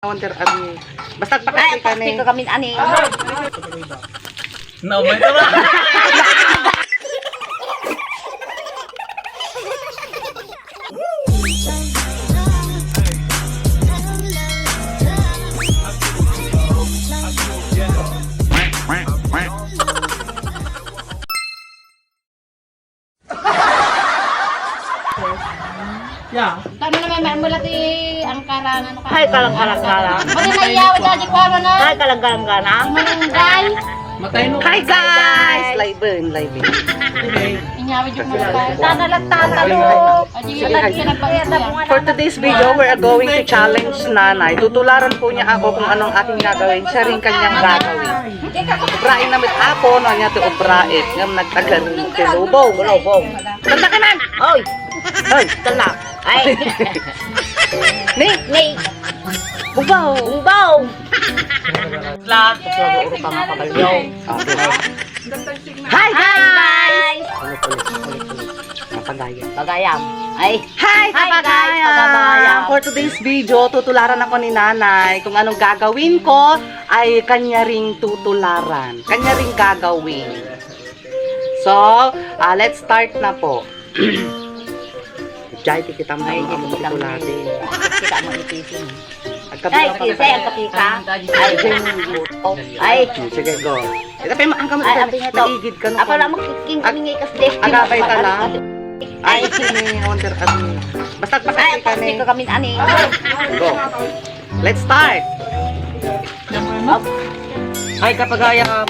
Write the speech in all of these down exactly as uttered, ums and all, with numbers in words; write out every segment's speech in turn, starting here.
Wonder, abi. Basta pakastika ni. Kami ani. Naumay ka ba? Yeah. Tama naman, mula ti ang karang, ano ka? Hay, kalang-kalang-kalang. Wala na iya, wala di ko, ano na. Hay, kalang-kalang-kalang. Manunday. Matay no. Hi, guys! Live in, live in. Okay. Inyawa yung mga. Tana lang, tana, lo. Adi, sige, alam ko na pag For today's video, we are going to challenge Nanay. Tutularan po niya ako kung anong aking gagawin. Siya rin kanyang gagawin. Ubrain na mit apo, no niya ti ubrain. Ngam nagtagarin ti lubong. Lubong. Tanda ka man! Oy! Oy! Tanda! Ay! Ni! Ni! Bugbaw! Bugbaw! La! Uro ka nga kabalyo. Hi, guys! Ulit, ulit, ulit, ulit. Ang pagayam. Pagayam. Ay. Hi, Hi, guys, kapagayam! Kapagayam. For today's video, tutularan ako ni Nanay. Kung anong gagawin ko, ay kanya ring tutularan. Kanya ring gagawin. So, ah, let's start na po. Jai, ti kita mo Ay, ang amo kita mo. Itulati. Kita mo itisin. Agkabi Ay, ka pa isay, ka. Agkabi ka. Ay, Jai, ang buto. Ay. Hmm, sige, go. Ito pa yung ang kamot Ay, ka. Abi nga to. Maigid ka, no? Apa lang magkiking Ag-, kami nga ikas de. Agabay ka lang. Ay, Ay, sini, wonder, abi. Basta, basta Ay, ka ni. Plastic ko kami, ani. Go. Let's start. Up. Ay, kapagayam.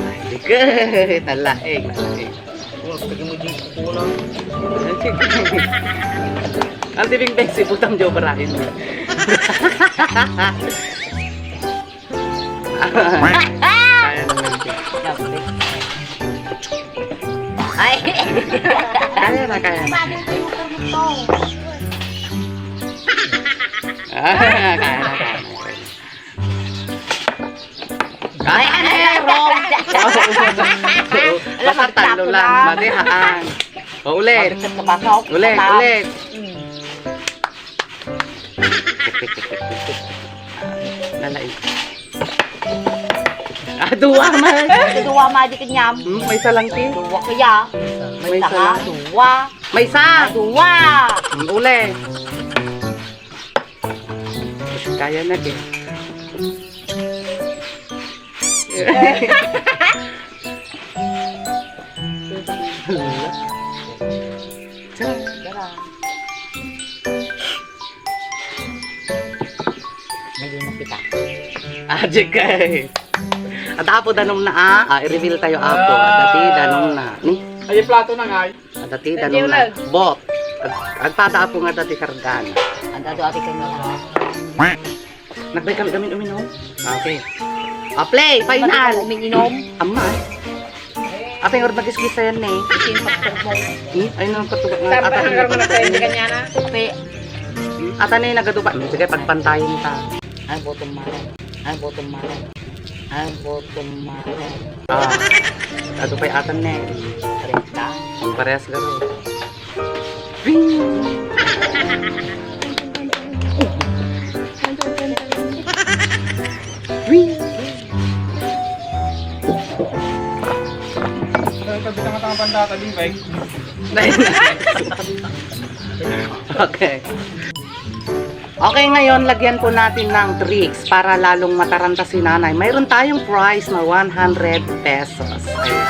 Ay, good. Nalaing, nalaing. Oh, pwede mo din kukulang. Ang tibing beng, si Butang Joe Barahin. Kaya naman siya. Ay. Kaya na, kaya na. Ah, kaya na, kaya na. Ay, ano, wrong. Basta talo lang. Madi, haan. O, ulit. Ulit, ulit. Nalain. Ah, duwa man. Duwa man, di kanyam. Hmm, may isa lang, Tin. Duwa kaya. May isa lang. Duwa. May isa. Duwa. Hmm, uli. Kaya na, Tin. Medyo nakita. Ah, jegay. At apo, danum na, ah. Ah, i-reveal tayo, apo. At dati, danum na. Ni? Ay, plato na nga, ay. Adati, danum na. Bot. Ag-, agpada apo nga dati kargan. Ang dado ati kanya. Nagbay kami, kami uminom. Okay. Ah, play, final. Uminom. Ama, eh. Ate, nga nagkiskisa yan, eh. Isin pa mo. Hmm? Ay, nang katuba nga. Tapos ata ang ni garman na tayo, hindi kanya na. Pe. Hmm? Ata ni nagaduba. Hmm, sige, pagpantayin ta. Ay, bottom mare. Ay, bottom mare. Ay, bottom mare. Ah, adu pay atan ne. Treinta. Ang parehas garo. Ring! Ring! Sabi ka nga tanga pandata din, bike. Okay. Okay, ngayon, lagyan po natin ng tricks para lalong mataranta si nanay. Mayroon tayong prize na one hundred pesos. Ayan.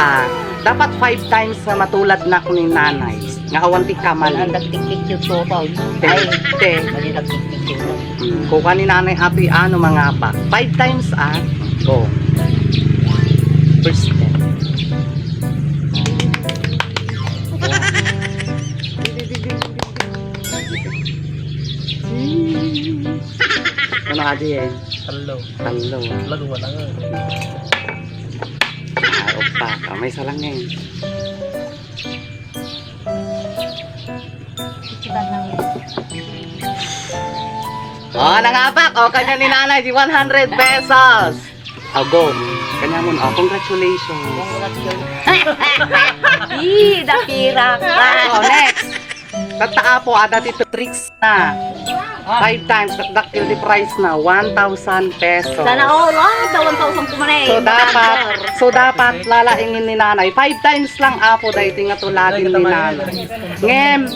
Ah, dapat five times na matulad na ni nanay. Nga awan ti kamali. Ang nagtiktik yung toto. Te, Ay, te. Mali nagtiktik yung toto. Hmm, kuha ni nanay api ano mga pa. Five times, ah. Go. First step. Ano adi eh? Talo. Talo. Talo, wala nga. Ah, opa. Ah, may isa lang eh. Ikitan lang yun. Oh, nangapak. Oh, kanya ni nanay, di one hundred pesos. Agom. Kanya mo, oh, congratulations. Ih, dapira ka. Oh, next. Tattaapo, ada ti tricks na. Five times, dakdakkel ti price na, one thousand pesos. Sana all, ah, da one thousand ko man eh. So, dapat, so, dapat lalaingin ni nanay. Five times lang, apo, daytoy nga tulagin ni nanay. Ngem,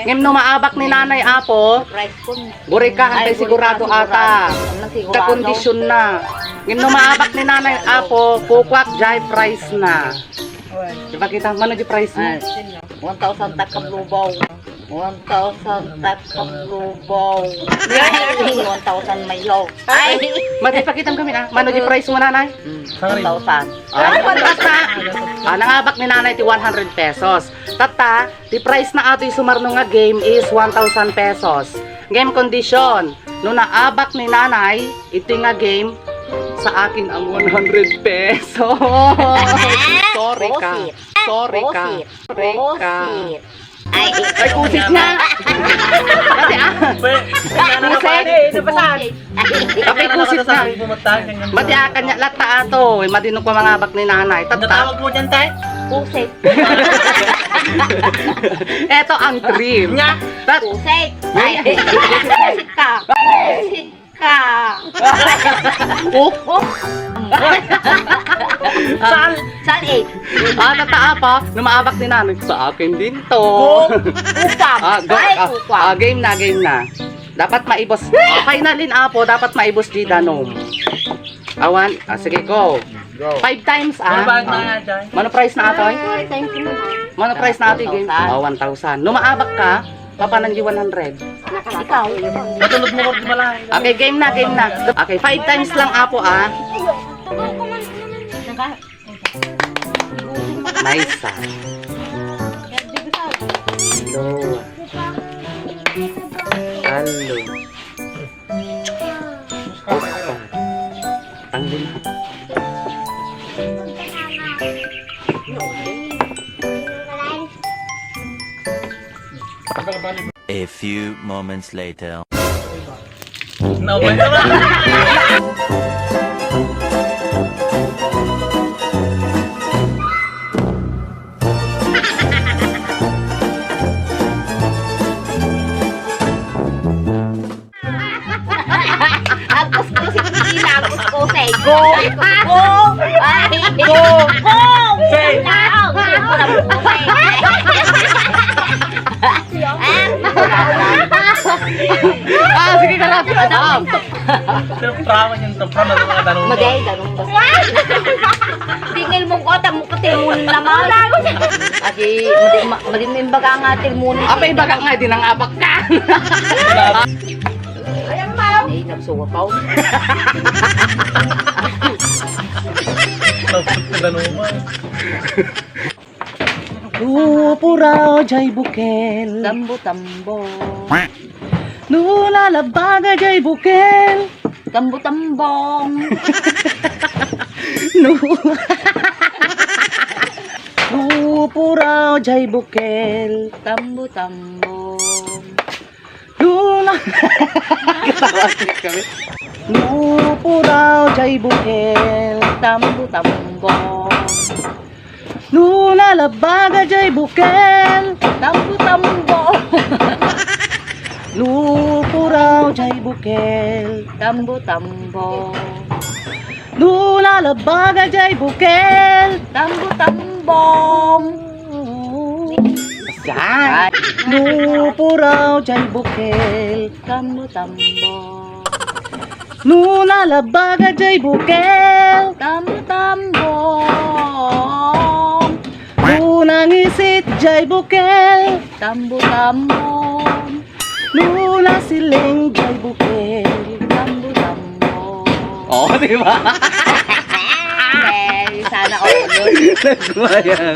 ngem no maabak ni nanay, apo, Price ko. Gurika, ay, antay sigurado ata. Sigurado. Ang sigurado. Ta kondisyon na. Ngem no maabak ni nanay, apo, kukuak, jay price na. Di ba kita, mano di price na? Ay, one thousand takam lubaw. One thousand takam lubaw. Ay, one thousand mayo. Ay. Mati, pakitam kami na. Mano di price mo, nanay? Mm, one thousand. Ah, one thousand. Ah, nangabak ni nanay ti one hundred pesos. Tatta, ti price na atoy sumarno nga game is one thousand pesos. Game condition, no naabak ni nanay iti nga game, sa akin ang one hundred pesos. Sorry ka. Bosit. Sorry ka. Bosit. Sorry ka. Bosit. Ay, ay, kusit nga. Ate, ah. Kusit. Ate, kusit nga. Mati, ah, kanya latta ato. Eh, madinong ko mangabak ni nanay. Tatta. Natawag mo dyan, tay? Kusit. Eto ang dream. Nga. Tat- Kusit. Ay, kusit ka. Kusit ka. Oh. Oh. Saan? Saan eh? Ah, tatta, apo, no maabak ni nanay, sa akin din to. Go. Upam. Ah, go. Ay, ah, upam. Ah, game na, game na. Dapat maibos. Finalin, apo, dapat maibos di danom. Awan. Ah, sige, go. Go. Five times, ah. Ano ba na, Jai? Mano price na atoy? Ay, thank you. Mano price na atoy game? One thousand. Oh, one thousand. No maabak ka, papanan di one hundred. Ikaw. Matulog mo ko di malayo. Okay, game na, game na. Okay, five times lang, apo, ah. Maysa. Duwa. Talo. Upat. Tanggal na. A few moments later. Naubay ka ba? Agkuskusin, agkuskusin. Go! Go! Ay! Go! Go! Say! Go! Ah, sige ka na. Ah. Siyempre, man yung tupra na mga tanong. Magay, tanong ba? Tingil mo ko, tamo ko, tilmon naman. Agi, madi, ma-, madi mo yung baga nga, tilmon. Apa yung baga nga, di nang abak ka. Ayan pa. Ay, nagsuwa pa, oh. Nagsuwa pa, oh. Nupuraw jay bukel. Tambo-tambo. Nuna labaga jay bukel. Tambo-tambong. Nu-, nupuraw jay bukel. Tambo-tambong. Nuna. Kami. Nupuraw jay bukel. Tambo-tambong. Nuna labaga jay bukel. Tambo-tambong. Nupuraw jay bukel. Tambo-tambong. Nuna labaga jay bukel. Tambo-tambong. Saan? Nupuraw jay bukel. Tambo-tambong. Nuna labaga jay bukel. Tambo-tambong. Nuna ngisit jay bukel. Tambo-tambong. Nuna siling jay bukel. Tambo-tambong. Oh, di ba? Okay, sana all good. Nagmaya.